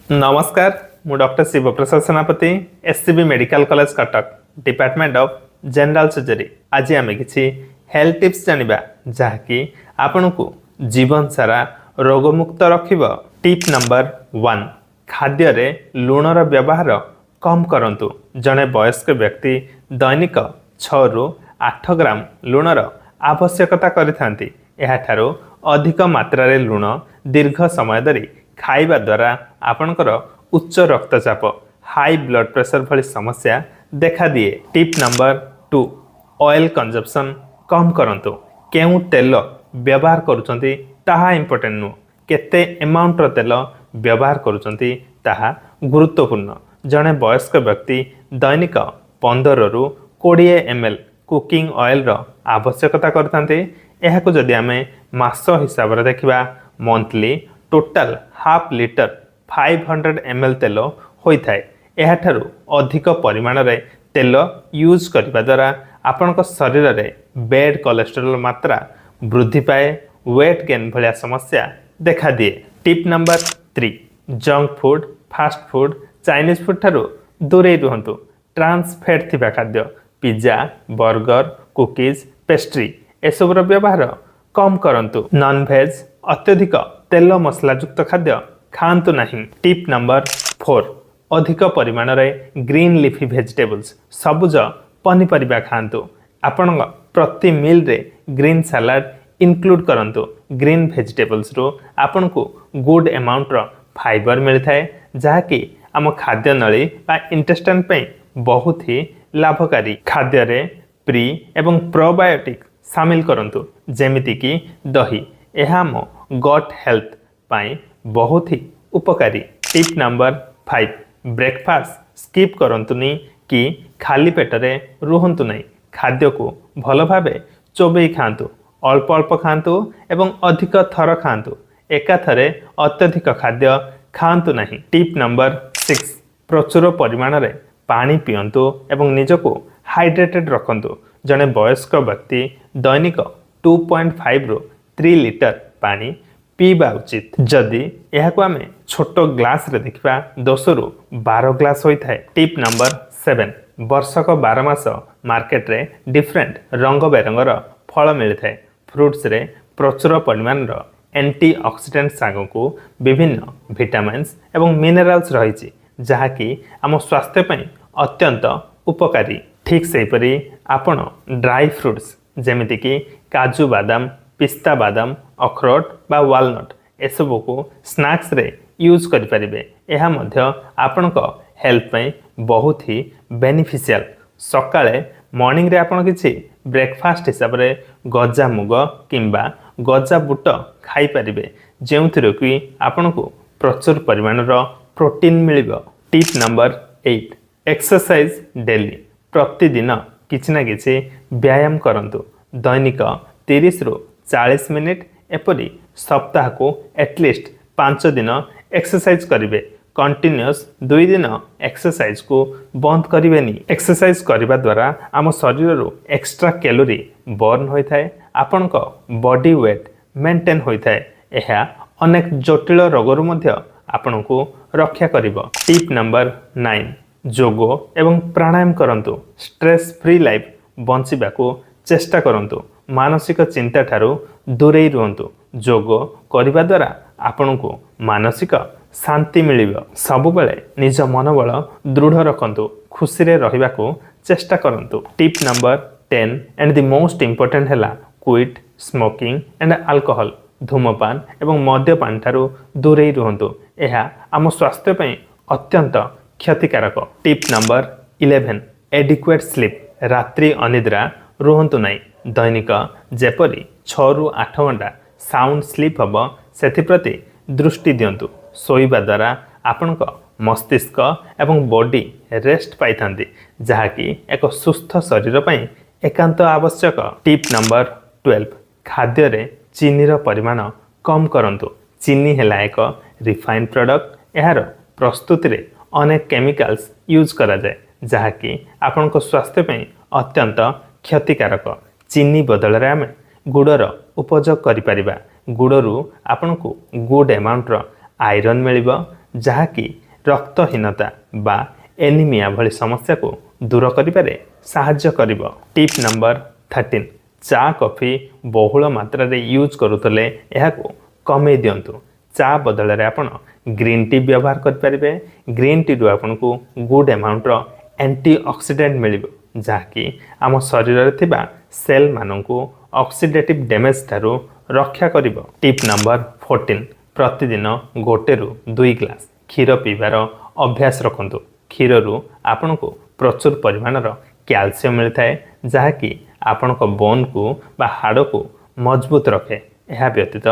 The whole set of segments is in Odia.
ନମସ୍କାର, ମୁଁ doctor Shiva Prasad Senapati, SCB medical college, Cuttack, department of general surgery. ଆଜି ଆମେ କିଛି ହେଲ୍ଥ ଟିପ୍ସ ଜାଣିବା, ଯାହାକି ଆପଣଙ୍କୁ ଜୀବନ ସାରା ରୋଗମୁକ୍ତ ରଖିବ। ଟିପ୍ ନମ୍ବର 1, ଖାଦ୍ୟରେ ଲୁଣର ବ୍ୟବହାର କମ୍ କରନ୍ତୁ। ଜଣେ ବୟସ୍କ ବ୍ୟକ୍ତି ଦୈନିକ 6ରୁ 8 ଗ୍ରାମ ଲୁଣର ଆବଶ୍ୟକତା କରିଥାନ୍ତି। ଏହାଠାରୁ ଅଧିକ ମାତ୍ରାରେ ଲୁଣ ଦୀର୍ଘ ସମୟ ଧରି ଖାଇବା ଦ୍ୱାରା ଆପଣଙ୍କର ଉଚ୍ଚ ରକ୍ତଚାପ, ହାଇ ବ୍ଲଡ଼ ପ୍ରେସର ଭଳି ସମସ୍ୟା ଦେଖାଦିଏ। ଟିପ୍ ନମ୍ବର 2, ଅଏଲ୍ କନଜମ୍ପସନ୍ କମ୍ କରନ୍ତୁ। କେଉଁ ତେଲ ବ୍ୟବହାର କରୁଛନ୍ତି ତାହା ଇମ୍ପୋର୍ଟାଣ୍ଟ ନୁହଁ, କେତେ ଏମାଉଣ୍ଟର ତେଲ ବ୍ୟବହାର କରୁଛନ୍ତି ତାହା ଗୁରୁତ୍ୱପୂର୍ଣ୍ଣ। ଜଣେ ବୟସ୍କ ବ୍ୟକ୍ତି ଦୈନିକ 15ରୁ 20 ML cooking ଅଏଲ୍ର ଆବଶ୍ୟକତା କରିଥାନ୍ତି। ଏହାକୁ ଯଦି ଆମେ ମାସ ହିସାବରେ ଦେଖିବା, monthly total half litre, 500 ML ତେଲ ହୋଇଥାଏ। ଏହାଠାରୁ ଅଧିକ ପରିମାଣରେ ତେଲ ୟୁଜ୍ କରିବା ଦ୍ୱାରା ଆପଣଙ୍କ ଶରୀରରେ ବେଡ୍ କୋଲେଷ୍ଟ୍ରଲ୍ ମାତ୍ରା ବୃଦ୍ଧି ପାଏ, ୱେଟ୍ ଗେନ୍ ଭଳିଆ ସମସ୍ୟା ଦେଖାଦିଏ। Tip number 3, junk food, fast food, Chinese food ଠାରୁ ଦୂରେଇ ରୁହନ୍ତୁ। ଟ୍ରାନ୍ସ ଫ୍ୟାଟ୍ ଥିବା ଖାଦ୍ୟ, ପିଜା, ବର୍ଗର, କୁକିଜ୍, ପେଷ୍ଟ୍ରି ଏସବୁର ବ୍ୟବହାର କମ୍ କରନ୍ତୁ। ନନଭେଜ୍, ଅତ୍ୟଧିକ ତେଲ ମସଲାଯୁକ୍ତ ଖାଦ୍ୟ ଖାଆନ୍ତୁ ନାହିଁ। ଟିପ୍ ନମ୍ବର 4, ଅଧିକ ପରିମାଣରେ ଗ୍ରୀନ୍ ଲିଫି ଭେଜିଟେବଲ୍ସ, ସବୁଜ ପନିପରିବା ଖାଆନ୍ତୁ। ଆପଣଙ୍କ ପ୍ରତି ମିଲ୍ରେ ଗ୍ରୀନ୍ ସାଲାଡ଼ ଇନକ୍ଲୁଡ଼ କରନ୍ତୁ। ଗ୍ରୀନ୍ ଭେଜିଟେବଲ୍ସରୁ ଆପଣଙ୍କୁ ଗୁଡ୍ ଆମାଉଣ୍ଟର ଫାଇବର ମିଳିଥାଏ, ଯାହାକି ଆମ ଖାଦ୍ୟ ନଳୀ ବା ଇଣ୍ଟେଷ୍ଟାଇନ୍ ପାଇଁ ବହୁତ ହି ଲାଭକାରୀ। ଖାଦ୍ୟରେ ପ୍ରି ଏବଂ ପ୍ରୋବାୟୋଟିକ୍ ସାମିଲ କରନ୍ତୁ, ଯେମିତିକି ଦହି। ଏହା ଆମ ଗଟ୍ ହେଲ୍ଥ ପାଇଁ ବହୁତ ହି ଉପକାରୀ। ଟିପ୍ ନମ୍ବର 5, ବ୍ରେକଫାଷ୍ଟ ସ୍କିପ୍ କରନ୍ତୁନି କି ଖାଲି ପେଟରେ ରୁହନ୍ତୁ ନାହିଁ। ଖାଦ୍ୟକୁ ଭଲ ଭାବେ ଚୋବେଇ ଖାଆନ୍ତୁ, ଅଳ୍ପ ଅଳ୍ପ ଖାଆନ୍ତୁ ଏବଂ ଅଧିକ ଥର ଖାଆନ୍ତୁ। ଏକାଥରେ ଅତ୍ୟଧିକ ଖାଦ୍ୟ ଖାଆନ୍ତୁ ନାହିଁ। ଟିପ୍ ନମ୍ବର 6, ପ୍ରଚୁର ପରିମାଣରେ ପାଣି ପିଅନ୍ତୁ ଏବଂ ନିଜକୁ ହାଇଡ୍ରେଟେଡ୍ ରଖନ୍ତୁ। ଜଣେ ବୟସ୍କ ବ୍ୟକ୍ତି ଦୈନିକ 2.5ରୁ 3 ଲିଟର ପାଣି ପିଇବା ଉଚିତ। ଯଦି ଏହାକୁ ଆମେ ଛୋଟ ଗ୍ଲାସରେ ଦେଖିବା, 10ରୁ 12 ଗ୍ଲାସ ହୋଇଥାଏ। ଟିପ୍ ନମ୍ବର 7, ବର୍ଷକ 12 ମାସ ମାର୍କେଟରେ ଡିଫରେଣ୍ଟ ରଙ୍ଗ ବେରଙ୍ଗର ଫଳ ମିଳିଥାଏ। ଫ୍ରୁଟ୍ସରେ ପ୍ରଚୁର ପରିମାଣର ଆଣ୍ଟି ଅକ୍ସିଡେଣ୍ଟ ସାଙ୍ଗକୁ ବିଭିନ୍ନ ଭିଟାମିନ୍ସ ଏବଂ ମିନେରାଲ୍ସ ରହିଛି, ଯାହାକି ଆମ ସ୍ୱାସ୍ଥ୍ୟ ପାଇଁ ଅତ୍ୟନ୍ତ ଉପକାରୀ। ଠିକ୍ ସେହିପରି ଆପଣ ଡ୍ରାଇ ଫ୍ରୁଟ୍ସ, ଯେମିତିକି କାଜୁ ବାଦାମ, ପିସ୍ତା ବାଦାମ, ଅଖରୋଟ ବା ୱାଲନଟ୍ ଏସବୁକୁ ସ୍ନାକ୍ସରେ ୟୁଜ୍ କରିପାରିବେ। ଏହା ମଧ୍ୟ ଆପଣଙ୍କ ହେଲ୍ଥ ପାଇଁ ବହୁତ ହି ବେନିଫିସିଆଲ। ସକାଳେ ମର୍ଣ୍ଣିଂରେ ଆପଣ କିଛି ବ୍ରେକଫାଷ୍ଟ ହିସାବରେ ଗଜା ମୁଗ କିମ୍ବା ଗଜା ବୁଟ ଖାଇପାରିବେ, ଯେଉଁଥିରେ କି ଆପଣଙ୍କୁ ପ୍ରଚୁର ପରିମାଣର ପ୍ରୋଟିନ୍ ମିଳିବ। Tip number 8, exercise daily. ପ୍ରତିଦିନ କିଛି ନା କିଛି ବ୍ୟାୟାମ କରନ୍ତୁ। ଦୈନିକ 30ରୁ 40 ମିନିଟ୍, ଏପରି ସପ୍ତାହକୁ ଆଟଲିଷ୍ଟ 5 ଦିନ ଏକ୍ସରସାଇଜ୍ କରିବେ। କଣ୍ଟିନ୍ୟୁଅସ୍ 2 ଦିନ ଏକ୍ସରସାଇଜକୁ ବନ୍ଦ କରିବେନି। ଏକ୍ସରସାଇଜ କରିବା ଦ୍ୱାରା ଆମ ଶରୀରରୁ ଏକ୍ସଟ୍ରା କ୍ୟାଲୋରି ବର୍ନ ହୋଇଥାଏ, ଆପଣଙ୍କ ବଡି ୱେଟ୍ ମେଣ୍ଟେନ୍ ହୋଇଥାଏ। ଏହା ଅନେକ ଜଟିଳ ରୋଗରୁ ମଧ୍ୟ ଆପଣଙ୍କୁ ରକ୍ଷା କରିବ। ଟିପ୍ ନମ୍ବର 9, ଯୋଗ ଏବଂ ପ୍ରାଣାୟାମ କରନ୍ତୁ। ଷ୍ଟ୍ରେସ୍ ଫ୍ରି ଲାଇଫ୍ ବଞ୍ଚିବାକୁ ଚେଷ୍ଟା କରନ୍ତୁ। ମାନସିକ ଚିନ୍ତାଠାରୁ ଦୂରେଇ ରୁହନ୍ତୁ। ଯୋଗ କରିବା ଦ୍ୱାରା ଆପଣଙ୍କୁ ମାନସିକ ଶାନ୍ତି ମିଳିବ। ସବୁବେଳେ ନିଜ ମନୋବଳ ଦୃଢ଼ ରଖନ୍ତୁ, ଖୁସିରେ ରହିବାକୁ ଚେଷ୍ଟା କରନ୍ତୁ। Tip number 10 and the most important ହେଲା କ୍ୱିଟ୍ ସ୍ମୋକିଂ ଆଣ୍ଡ ଆଲକୋହଲ। ଧୂମପାନ ଏବଂ ମଦ୍ୟପାନ ଠାରୁ ଦୂରେଇ ରୁହନ୍ତୁ। ଏହା ଆମ ସ୍ୱାସ୍ଥ୍ୟ ପାଇଁ ଅତ୍ୟନ୍ତ କ୍ଷତିକାରକ। Tip number 11, adequate slip. ରାତ୍ରି ଅନିଦ୍ରା ରୁହନ୍ତୁ ନାହିଁ। ଦୈନିକ ଯେପରି 6ରୁ 8 ଘଣ୍ଟା ସାଉଣ୍ଡ ସ୍ଲିପ୍ ହେବ, ସେଥିପ୍ରତି ଦୃଷ୍ଟି ଦିଅନ୍ତୁ। ଶୋଇବା ଦ୍ୱାରା ଆପଣଙ୍କ ମସ୍ତିଷ୍କ ଏବଂ ବଡି ରେଷ୍ଟ ପାଇଥାନ୍ତି, ଯାହାକି ଏକ ସୁସ୍ଥ ଶରୀର ପାଇଁ ଏକାନ୍ତ ଆବଶ୍ୟକ। ଟିପ୍ ନମ୍ବର 12, ଖାଦ୍ୟରେ ଚିନିର ପରିମାଣ କମ୍ କରନ୍ତୁ। ଚିନି ହେଲା ଏକ ରିଫାଇଣ୍ଡ ପ୍ରଡ଼କ୍ଟ। ଏହାର ପ୍ରସ୍ତୁତିରେ ଅନେକ କେମିକାଲ୍ସ ୟୁଜ୍ କରାଯାଏ, ଯାହାକି ଆପଣଙ୍କ ସ୍ୱାସ୍ଥ୍ୟ ପାଇଁ ଅତ୍ୟନ୍ତ କ୍ଷତିକାରକ। ଚିନି ବଦଳରେ ଆମେ ଗୁଡ଼ର ଉପଯୋଗ କରିପାରିବା। ଗୁଡ଼ରୁ ଆପଣଙ୍କୁ ଗୁଡ୍ ଆମାଉଣ୍ଟର ଆଇରନ୍ ମିଳିବ, ଯାହାକି ରକ୍ତହୀନତା ବା ଏନିମିଆ ଭଳି ସମସ୍ୟାକୁ ଦୂର କରିବାରେ ସାହାଯ୍ୟ କରିବ। ଟିପ୍ ନମ୍ବର 13, ଚା କଫି ବହୁଳ ମାତ୍ରାରେ ୟୁଜ୍ କରୁଥିଲେ ଏହାକୁ କମେଇ ଦିଅନ୍ତୁ। ଚା ବଦଳରେ ଆପଣ ଗ୍ରୀନ୍ ଟି ବ୍ୟବହାର କରିପାରିବେ। ଗ୍ରୀନ୍ ଟିରୁ ଆପଣଙ୍କୁ ଗୁଡ୍ ଆମାଉଣ୍ଟର ଆଣ୍ଟି ଅକ୍ସିଡେଣ୍ଟ ମିଳିବ, ଯାହାକି ଆମ ଶରୀରରେ ଥିବା ସେଲ୍ମାନଙ୍କୁ ଅକ୍ସିଡେଟିଭ୍ ଡ୍ୟାମେଜ୍ ଠାରୁ ରକ୍ଷା କରିବ। ଟିପ୍ ନମ୍ବର 14, ପ୍ରତିଦିନ 1ରୁ 2 ଗ୍ଲାସ୍ କ୍ଷୀର ପିଇବାର ଅଭ୍ୟାସ ରଖନ୍ତୁ। କ୍ଷୀରରୁ ଆପଣଙ୍କୁ ପ୍ରଚୁର ପରିମାଣର କ୍ୟାଲସିୟମ୍ ମିଳିଥାଏ, ଯାହାକି ଆପଣଙ୍କ ବୋନ୍କୁ ବା ହାଡ଼କୁ ମଜବୁତ ରଖେ। ଏହା ବ୍ୟତୀତ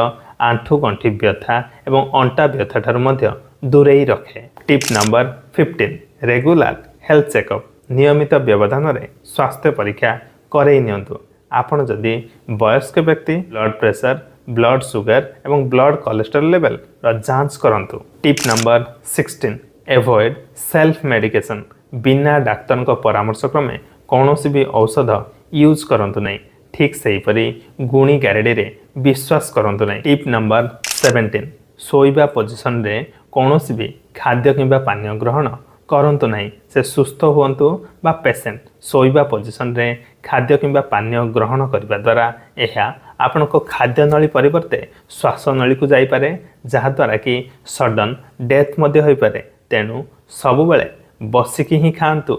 ଆଣ୍ଠୁ ଗଣ୍ଠି ବ୍ୟଥା ଏବଂ ଅଣ୍ଟା ବ୍ୟଥା ଠାରୁ ମଧ୍ୟ ଦୂରେଇ ରଖେ। Tip number 15, regular health checkup. ନିୟମିତ ବ୍ୟବଧାନରେ ସ୍ୱାସ୍ଥ୍ୟ ପରୀକ୍ଷା କରେଇ ନିଅନ୍ତୁ। ଆପଣ ଯଦି ବୟସ୍କ ବ୍ୟକ୍ତି, ବ୍ଲଡ଼ ପ୍ରେସର, ବ୍ଲଡ଼ ସୁଗାର ଏବଂ ବ୍ଲଡ଼ କୋଲେଷ୍ଟ୍ରଲ ଲେଭେଲର ଯାଞ୍ଚ କରନ୍ତୁ। Tip number 16, avoid self medication. ବିନା ଡାକ୍ତରଙ୍କ ପରାମର୍ଶ କ୍ରମେ କୌଣସି ବି ଔଷଧ ୟୁଜ୍ କରନ୍ତୁ ନାହିଁ। ଠିକ୍ ସେହିପରି ଗୁଣି ଗାରେଡ଼ିରେ ବିଶ୍ୱାସ କରନ୍ତୁ ନାହିଁ। ଟିପ୍ ନମ୍ବର 17, ଶୋଇବା ପୋଜିସନରେ କୌଣସି ବି ଖାଦ୍ୟ କିମ୍ବା ପାନୀୟ ଗ୍ରହଣ କରନ୍ତୁ ନାହିଁ। ସେ ସୁସ୍ଥ ହୁଅନ୍ତୁ ବା ପେସେଣ୍ଟ, ଶୋଇବା ପୋଜିସନରେ ଖାଦ୍ୟ କିମ୍ବା ପାନୀୟ ଗ୍ରହଣ କରିବା ଦ୍ୱାରା ଏହା ଆପଣଙ୍କ ଖାଦ୍ୟ ନଳୀ ପରିବର୍ତ୍ତେ ଶ୍ୱାସନଳୀକୁ ଯାଇପାରେ, ଯାହାଦ୍ୱାରା କି ସଡନ୍ ଡେଥ୍ ମଧ୍ୟ ହୋଇପାରେ। ତେଣୁ ସବୁବେଳେ ବସିକି ହିଁ ଖାଆନ୍ତୁ।